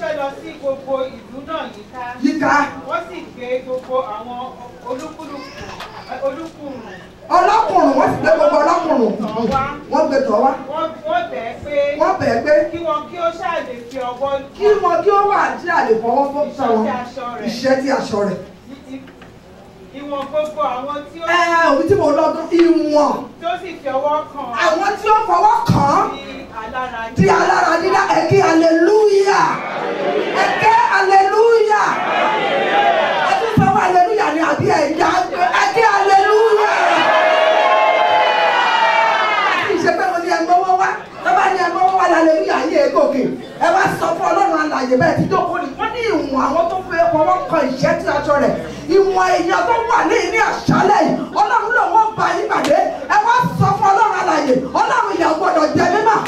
ránṣẹ́ lọ sí gbogbo ìlú náà yíká. Yíká. Wọ́n sì gbé gbogbo àwọn olúkúlùkù. Ọlọ́kùnrùn, wọ́n sì gbé gbogbo ọlọ́kùnrùn. Wọ́n gbé tọ̀ wá. Wọ́n bẹ̀ ẹ́ pé. Wọ́n bẹ̀ ẹ́ pé. Kí wọn kí ó ṣáà lè fi ọwọ́. Kí wọn kí ó wà tí a lè fọwọ́ fọ́ wọn. Ìṣẹ́tí aṣọ rẹ̀. Ìwọ̀n gbogbo àwọn tí ó. Òbí tí mo lọ́dún ìwọ̀n. Tí ó sì fi ọwọ́ kàn. Àwọn tí ó fọwọ́ kàn án. Di alára dídá. Ẹ ké hallelujah. Ẹ ké hallelujah. Ẹ tún sọ fún hallelujah ni àbí ẹ̀yà. Ẹ ké hallelujah. Kì í ṣe pé mo ní ẹ mọ́wọ́ wá. Tó bá ní ẹ mọ́wọ́ wá hallelujah yé e gòkè. Ẹ wá sọ fún Ọlọ́run alààyè bẹ́ẹ̀ tí jókòó ni. Wọ́n ní ìwọ̀n àwọn tó fẹ́ fọwọ́ kan ìṣẹ́tí aṣọ rẹ̀. Ìwọ̀n èèyàn tó wà ní ní àṣálẹ̀ yìí. Ọlọ́run lòun ó bá yín pàdé. Ẹ wá sọ fún Ọlọ́run alààyè. Ọlọ́run ìyà gbọ́dọ̀ jẹ mímọ́.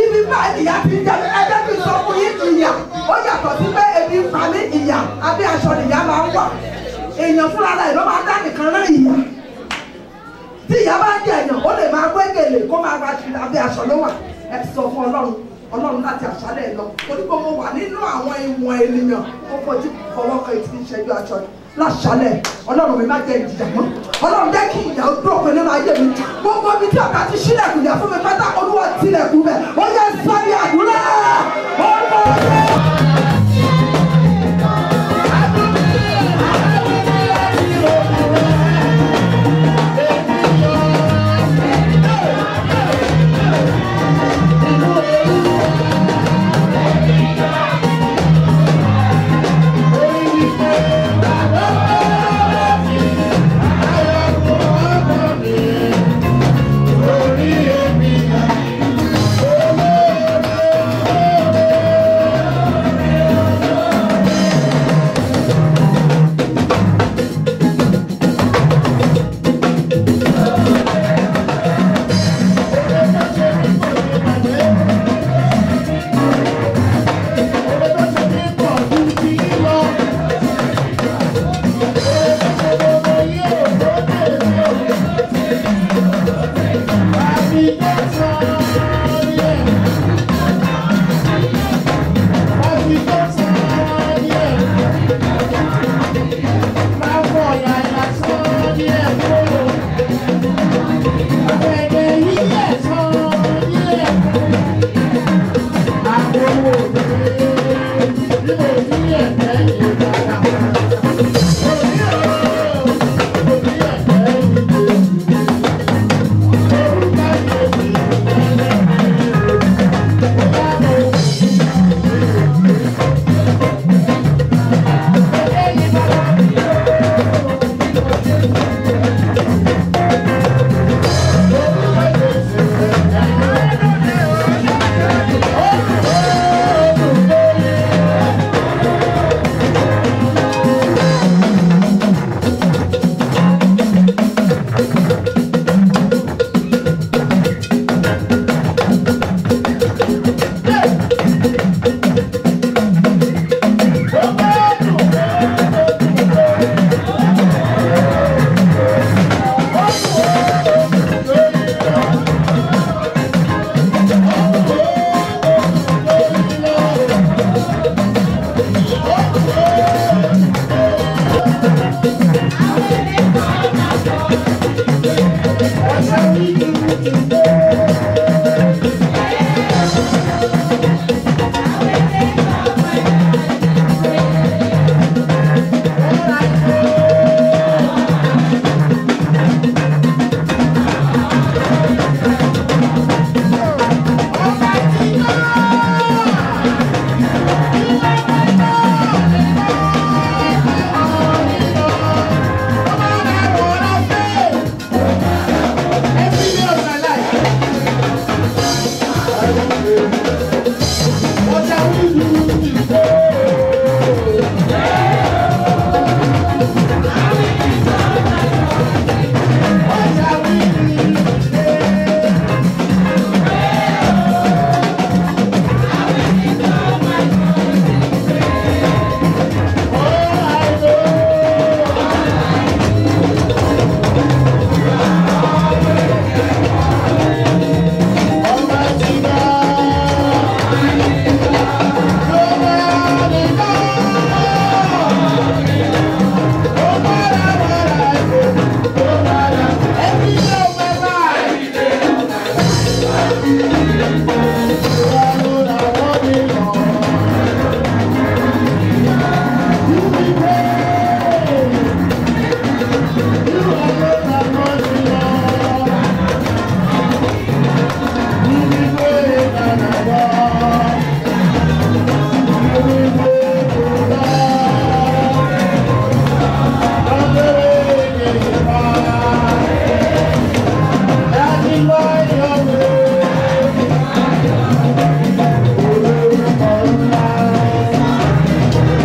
Ibi báyìí ìyà ti ń jẹ mí. Ẹ jẹ́ kí n sọ fún yín, ìyà ó yàtọ̀ sí pé ebi ń pa mí. Ìyà abẹ́ aṣọ nìyà máa ń wà. Èèyàn fúnra rẹ̀ ló máa dá nìkan rán ìyà. Tí ìyà bá ń jẹ èèyàn, ó lè máa gbé gèlè kó máa ra abẹ́ aṣọ ló wà. Ẹ sọ fún Ọlọ́run, Ọlọ́run láti àṣálẹ̀ lọ. Torí pé mo wà nínú àwọn ìwọ̀n ènìyàn tó fojú fọwọ́ kan etí ìṣẹ́jú aṣọ láṣálẹ̀. Ọlọ́run mi má jẹ́ ìjìyà mọ́. Ọlọ́run jẹ́ kí ìyà ó dópin nínú ayé mi. Gbogbo ibi tí ọ̀tá ti ṣílẹ̀kùn ìyà fún mi pátá, Olúwa tilẹ̀kùn bẹ̀. Ó yẹ sọ ní àdúrà. Orúkọ Jésù.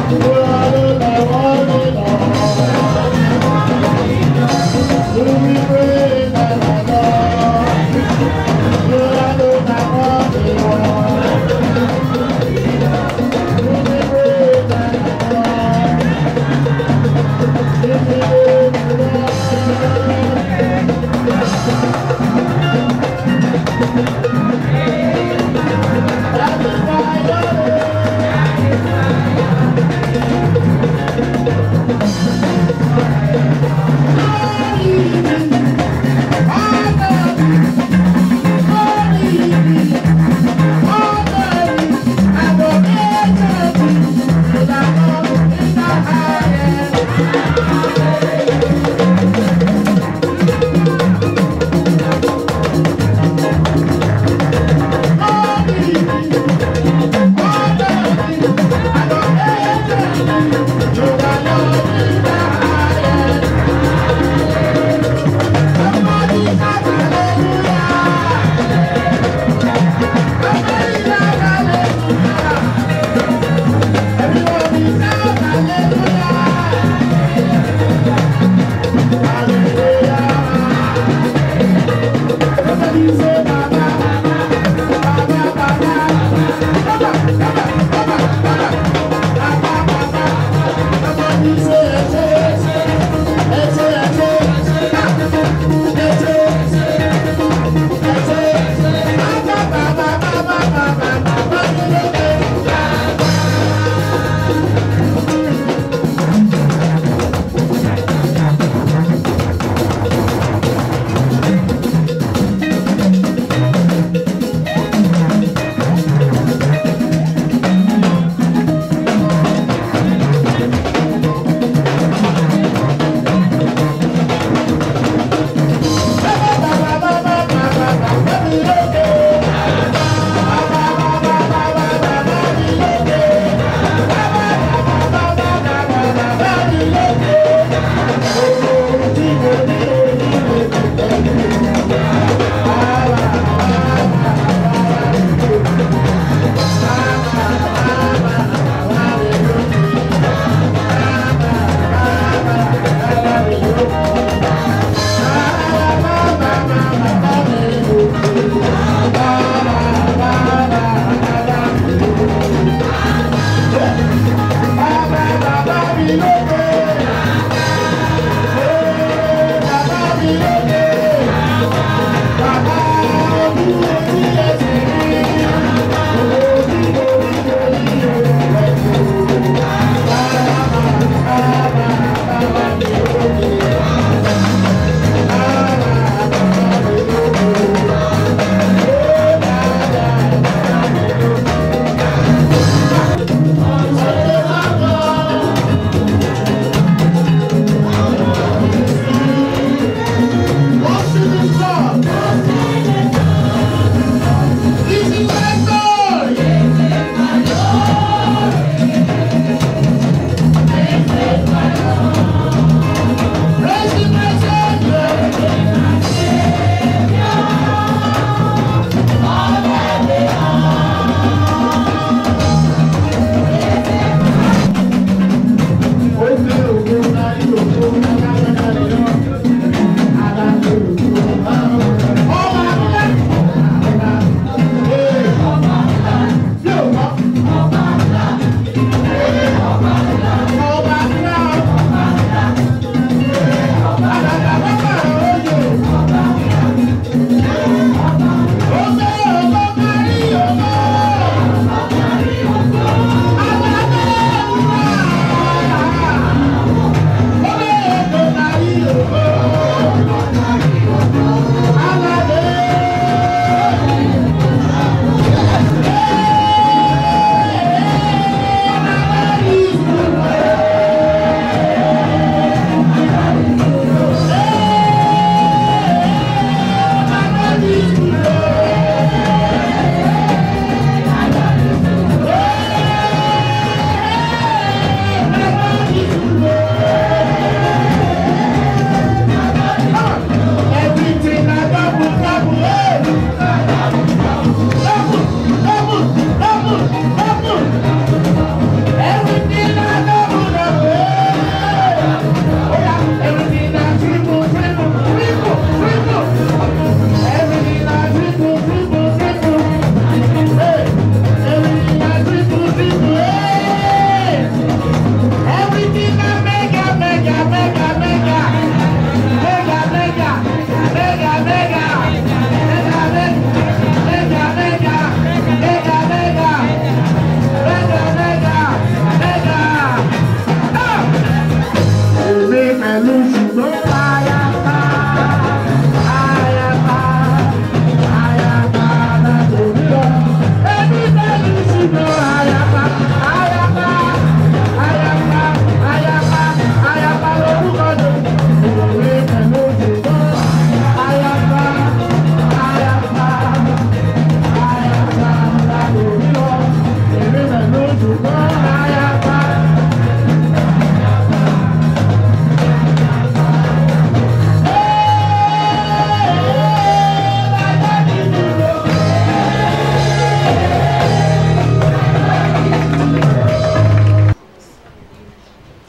Thank you.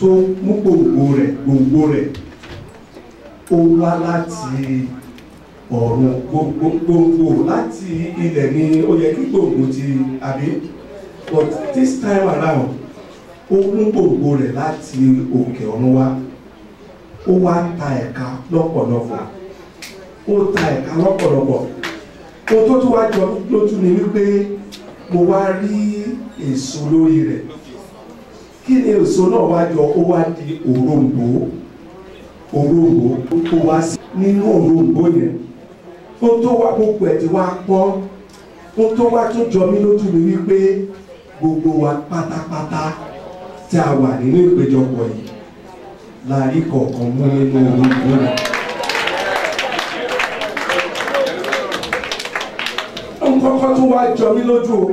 tó mú gbòǹgbò rẹ̀ ó wá láti ọ̀run. Gbòǹgbò láti ilẹ̀ ni ó yẹ kí gbòǹgbò ti àbí, but this time around ó mú gbòǹgbò rẹ̀ láti òkè ọ̀run wá. Ó wá ta ẹ̀ka lọ́pọ̀lọpọ̀, ó ta ẹ̀ka lọ́pọ̀lọpọ̀. Ohun tó tún wá jọ lójú ni wípé mo wá rí èso lórí rẹ̀. Kí ni èso náà wá jọ? Ó wá di òrombó. Òrombó ó wá sí nínú òrombó yẹn. Ohun tó wá gbogbo ẹ̀ ti wá pọ́n. Ohun tó wá tún jọ mí lójú ni wípé gbogbo wa pátápátá tí a wà nínú ìpéjọpọ̀ yìí la rí kọ̀ọ̀kan mú nínú òrombó yẹn. Nǹkan tó wá jọ mí lójú o,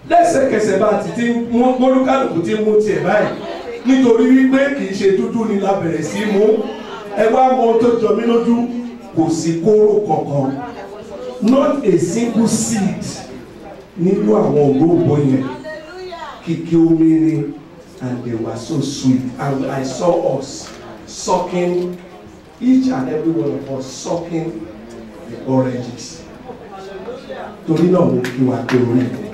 lẹ́sẹ̀kẹsẹ̀ bá ti mú olúkálùkù ti mú tiẹ̀ báyìí, nítorí wípé kì í ṣe dúdú ni la bẹ̀rẹ̀ sí mú. Ẹ wá mọ ohun tó jọ mí lójú, kò sí kóró kankan, not a single seed nínú àwọn òróǹbó yẹn. Kìkì omi ni, and they were so sweet, and I saw us sucking, each and every one of us sucking the oranges. Torí náà mo kí wa pé orí mi.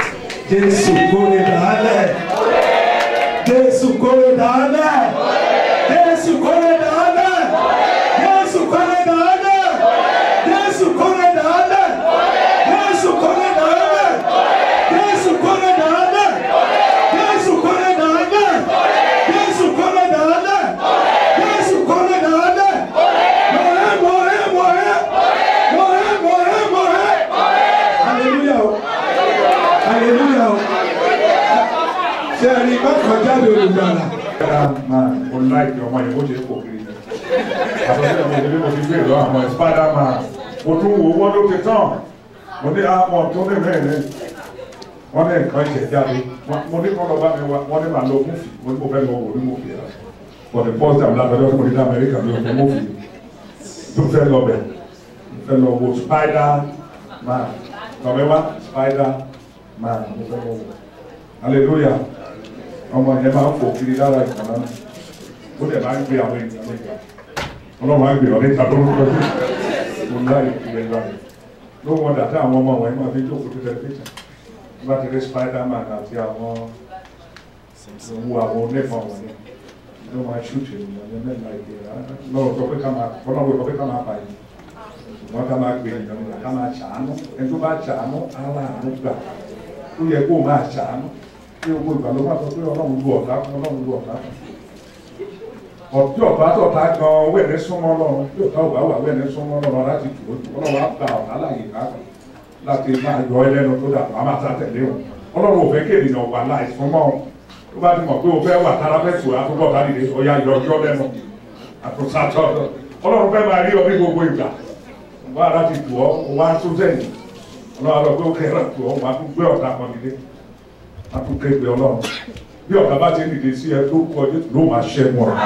Jésù kórè dàálẹ̀. Jésù kórè dàálẹ̀. Jésù kórè dàálẹ̀. Jésù kórè dàálẹ̀. Jésù kórè dàálẹ̀. Jésù kórè dàálẹ̀. Jésù kórè dàálẹ̀. Jésù kórè dàálẹ̀. Jésù kórè dàálẹ̀. Jésù kórè dàálẹ̀. Mọ̀rẹ́ mọ̀rẹ́ mọ̀rẹ́. Mọ̀rẹ́ mọ̀rẹ́ mọ̀rẹ́. Hallelujah. Hallelujah. Ṣé ẹni bá kọjá lórí ìgbàlà? Spider-Man, mo láìpẹ́ ọmọ yẹn bó ṣe kò kiri yẹn. Àtọ́jú ọmọ ìdílé mo ti gbé ìlú àwọn Spider-Man. Mo tún wo wọ́n ló ti tán. Mo ní àwọn tó ní mẹ́rin. Wọ́n ní nǹkan ìṣẹ̀ jáde. Mo ní kọ́ lọ bá mi wá. Wọ́n ní màá lọ múfì. Mo ní mo fẹ́ lọ wò ní múfì yẹn. For the first time látọjọ́ tí mo ti dé Amẹ́ríkà mi ò fẹ́ múfì. Tó fẹ́ lọ bẹ̀. Mo fẹ́ lọ wo Spider-Man. Tọ̀mẹ́wá Spider-Man mo fẹ́ lọ wò. Hallelujah. Ọmọ yẹn máa ń fò kiri lára ìkànnà náà. Ó dẹ̀ máa ń gbé àwọn ènìyàn nígbà. Ọlọ́run á gbé ọ níta lórúkọ Jésù. Mo láyè kiri ẹ̀rọ rẹ̀. Ló wọ́n dà tí àwọn ọmọ wọ̀nyí máa fi jókòó tó tẹlifíṣàn. Wọ́n bá ti rí Spider-Man àti àwọn òwú àwọn onífọ̀n wọ̀nyí. Ló máa ṣúùtì ènìyàn yẹn náà láì gbé rárá. Lọ́rọ̀ sọ pé ká máa Ọlọ́run sọ pé ká máa bàyè. Ṣùgbọ́n ká máa gbé ènìyàn nígbà ká máa ṣàánú. Ẹni tó bá ṣàánú, ara àánú gbà. Ó yẹ kó máa ṣàánú. Ṣé owó ìgbà ló máa sọ pé Ọlọ́run lu ọ̀tá fún Ọlọ́run lu ọ̀tá fún? Ọ̀tí ọ̀tá tọ̀tá gan wẹ̀ ní súnmọ́ Ọlọ́run, bí ọ̀tá ò bá wà wẹ̀ ní súnmọ́ Ọlọ́run láti tù ó jù. Ọlọ́run á gba ọ̀tá láàyè káàkiri láti máa yọ ẹ lẹ́nu tó dà á máa sá tẹ̀lé o. Ọlọ́run ò fẹ́ kí ènìyàn wà láì súnmọ́ o. Tó bá ti mọ̀ pé o fẹ́ wà tára fẹ́ tù á tó bọ̀ ká dìde ọya yọ ọjọ́ lẹ́nu. Àtúnṣàtọ̀ Ọlọ́run fẹ́ máa rí ọ ní gbogbo ìgbà. Wọ́n á láti tù ọ́, wọ́n á tún sẹ́yìn. Ọlọ́run á lọ pé ó kẹ́rọ̀ tù ọ́, wọ́n á tún gbé ọ̀tá kan dìde. Akúkẹ́gbẹ́ Ọlọ́run bí ọ̀tá bá ti dìde sí ẹ tó kọjú ló máa ṣẹ́gun ọ̀rọ̀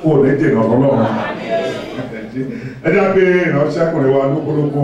kó o lè dènà Ọlọ́run. Ẹ dá pé ìránṣẹ́kùnrin wa lókólókó.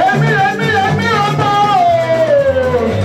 Èmi, èmi, èmi ọmọ o.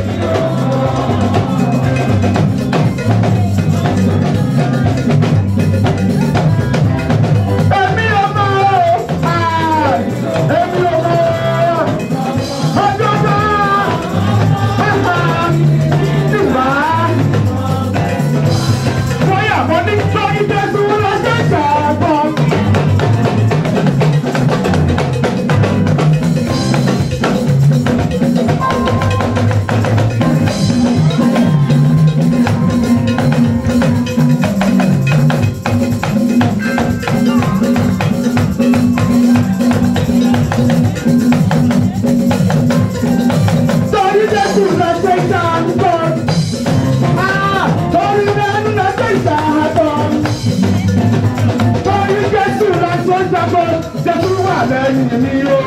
lẹ́yìn mi o.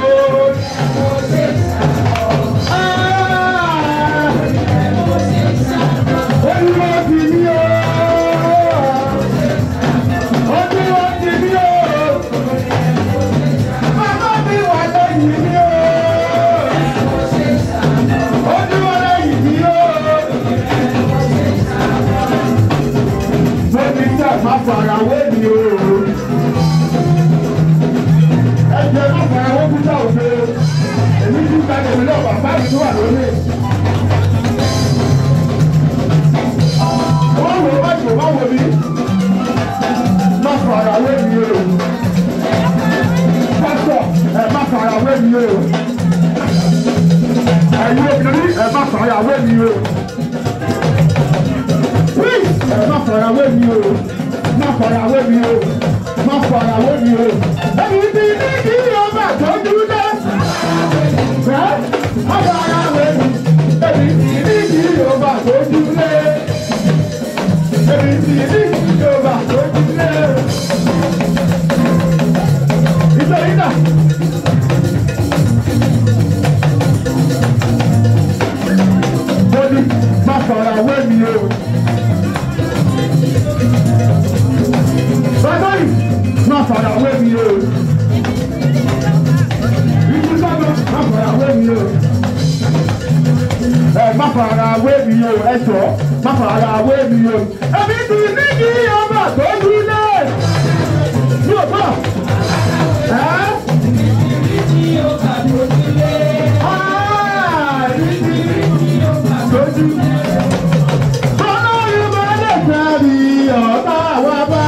Olúwa ti mí o. Olúwa ti mí o. Bàbá mi wà lẹ́yìn mi o. Olúwa lẹ́yìn mi o. Mo ní sẹ́ máa fara wé mi o. Ẹ jẹ́ má fara wé kúta òde. Èmi ti gba tèmi náà bàbá mi tó wà lórí. Wọ́n wò má jò má wò mí. Má fara wé mi o. Pásítọ̀ ẹ má fara wé mi o. Ẹ̀yin obìnrin ẹ má fara wé mi o. Please ẹ má fara wé mi o. Má fara wé mi o. Má fara wé mi o. Ẹni tí ní kí ọba tọ́jú dé. Ẹ má fara wé mi. Ẹni tí ní kí ọba tọ́jú dé. Ẹni tí ní kí ọba tọ́jú dé. Nítorí náà. Mo ní má fara wé mi o. Bàbá yìí má fara wé mi o. Ikú sábà má fara wé mi o. Ẹ má fara wé mi o, ẹ jọ má fara wé mi o. Èmi ti ní kí ọba tó dúlé. Mi ò gbọ́. Ẹ́ Ọlọ́run bá lè fẹ́ mi ọ̀tá wa bá.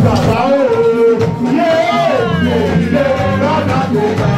Bàbá o, yé ilé lọ́nà tó bá.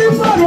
tí sọ̀rọ̀.